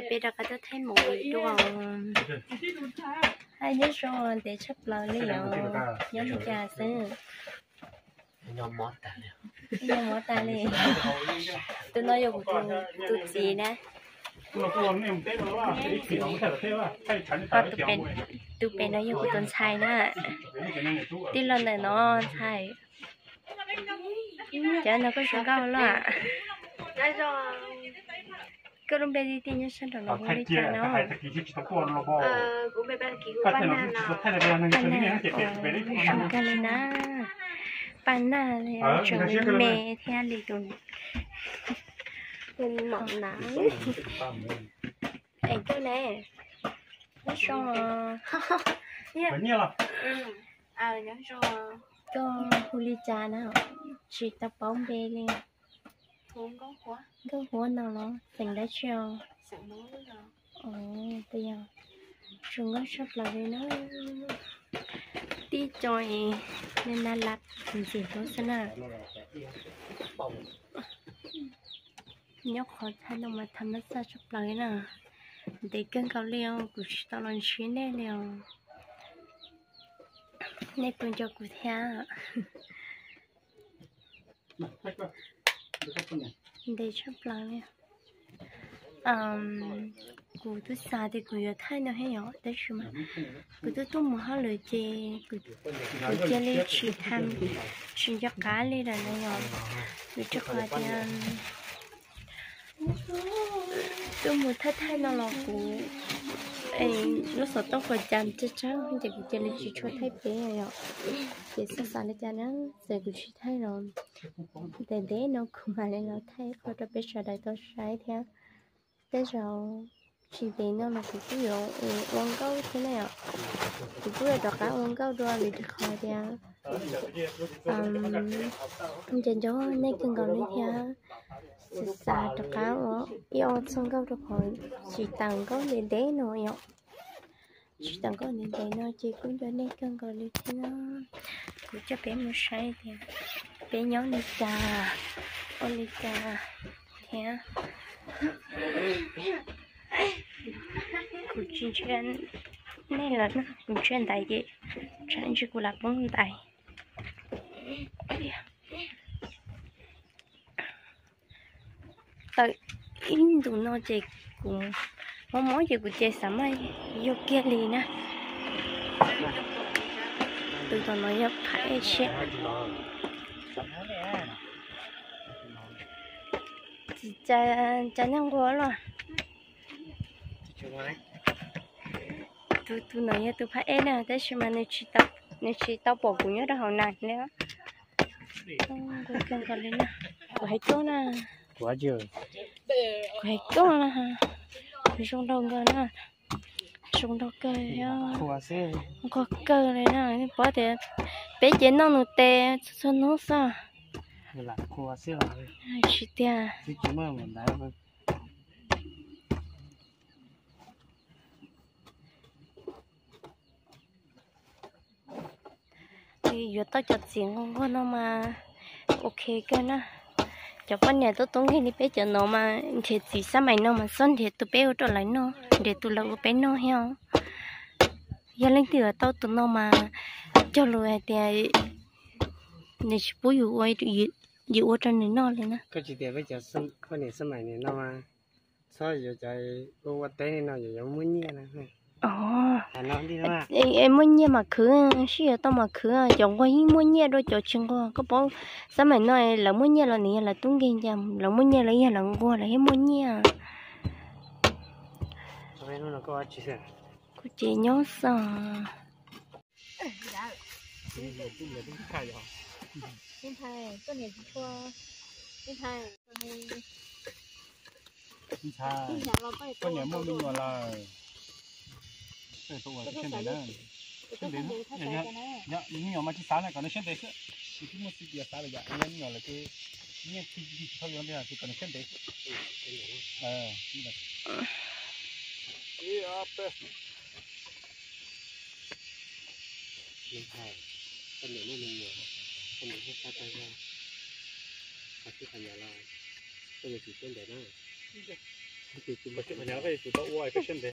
Peb rov qab tuaj thaij movie dua. Hais nyob zoo ntev tshaj plaws li os, nyob li cas xwb? Nyob mob tas li. Tus no yog kuv tus txiv na. Tus pem no yog kuv tus ntxhais na. Tij laug ntawm no ntxhais. Cov no koj zoo nkauj loj. Koj lub npe li tiag nyob sab nraum no hu li cas no? Zoo kawg li na. Paj Naj li tseem me thiab li tus. Es koj ne? Nyob zoo. Koj hu li cas na? Tsis tau paub npe li. Nkauj Huab no los xeem dab tsi os? Zoo nkauj tshaj plaws li na. Tib co na lab ntxim hlub xwb na. Nyob qhov chaw no mas tham mas txaj tshaj plaws li na. Ntev kawg nkaus li os, kuv tsis tau los ntsib nej li os. Nej puas nco kuv thiab? Ntev tshaj plaws li. Kuv twb xav tias kuv yuav thaij no thiab yom, tab sis mas kuv twb tuaj mus hauj lwm ces kuv cia li tsis tham, tsis nco qab li lawm na yom. Vim rau qhov tias tuaj mus thaij thaij no los kuv lub xov tooj kuv cas tsawg tsawg ces kuv cia li tsis tshua thaij peb yom. Ces xav xav li cas na, txawm kuv tsis thaij los ntev ntev no kuv mam li los thaij qhov rau peb sawv daws tau saib thiab. Tej zaum tsis ntev no los kuv kuj yuav ua nkauj thiab na yom. Kuv kuj yuav rov qab ua nkauj dua vim rau qhov tias nco nco nej kawg nkaus li thiab. Xav xav rov qab ua ib ob txoj nkauj rau qhov tsis tau nkauj ntev ntev no yom. Tsis tau nkauj ntev ntev no ces kuj nco nej kawg nkaus li thiab na. Kuv coj peb mus saib tias peb nyob li cas, ua li cas thiab. Kuv tsis ntsia nej lawm na, kuv ntsia ntaiv ces tsam ntsis kuv lam poob ntaiv. Tawm ib ntus no ces kuv mob mob ces kuv ces xav mas yog kiag li na. Tus tom no yog phab ej siab. Tsis cas, cas nej nquag los? Tus, tus no yog tus phab ej na, tab sis mas nws tsis tau pom kuv nyob rau hauv na li. Nquag kawg nkaus li na. Kuv hais koj na, kuv hais koj na, zoo nraug nkawd na, zoo nraug kawg, nquag kawg li na. Paub tias peb ces noj nws tes txhua txhua hnub xwb. Tsis tiag. Yuav tau cov txiv nquag nquag no mas ok kawg na. Cov poj niam tub tub nkeeg li peb cov no mas nrhiav txiv xab maim no mas txhob nrhiav tus peb ua rau lawv noj, nrhiav tus lawv ua peb noj thiab. Yog leej twg yuav tau tus no mas cog lus hais tias nws tsis pub yus ua, yus ua rau nws noj li na. Koj tsis tias peb cov poj niam xab maim no mas txhob yuav cov ua ua teb li no, yuav muaj nyiaj na. Muaj nyiaj mas khwv, sib yuav tau mas khwv, cov nquag yeej muaj nyiaj dua cov tsis nquag. Koj paub xab maim no lawv muaj nyiaj los nws yog lawv tub nkeeg, cas lawv muaj nyiaj los yog lawv nquag lawv thiaj muaj nyiaj. Kuv ces nyob xwb. Koj niam muaj me nyuam lawm. Siab ntev na. Siab ntev, me nyuam mas tsis xav na, kom nws siab ntev xwb. Nws twb muaj txij tias xav lawm yom, me nyuam lawm ces nyiaj txiag tsis tau yuav ntiag, ces kom nws siab ntev xwb. Koj niam muaj me nyuam, koj niam thiaj tau tag zog, koj thiaj qhov nyuam los, koj yuav tsum siab ntev na. Koj tsis qhov nyob koj yuav tsum tau ua koj siab ntev.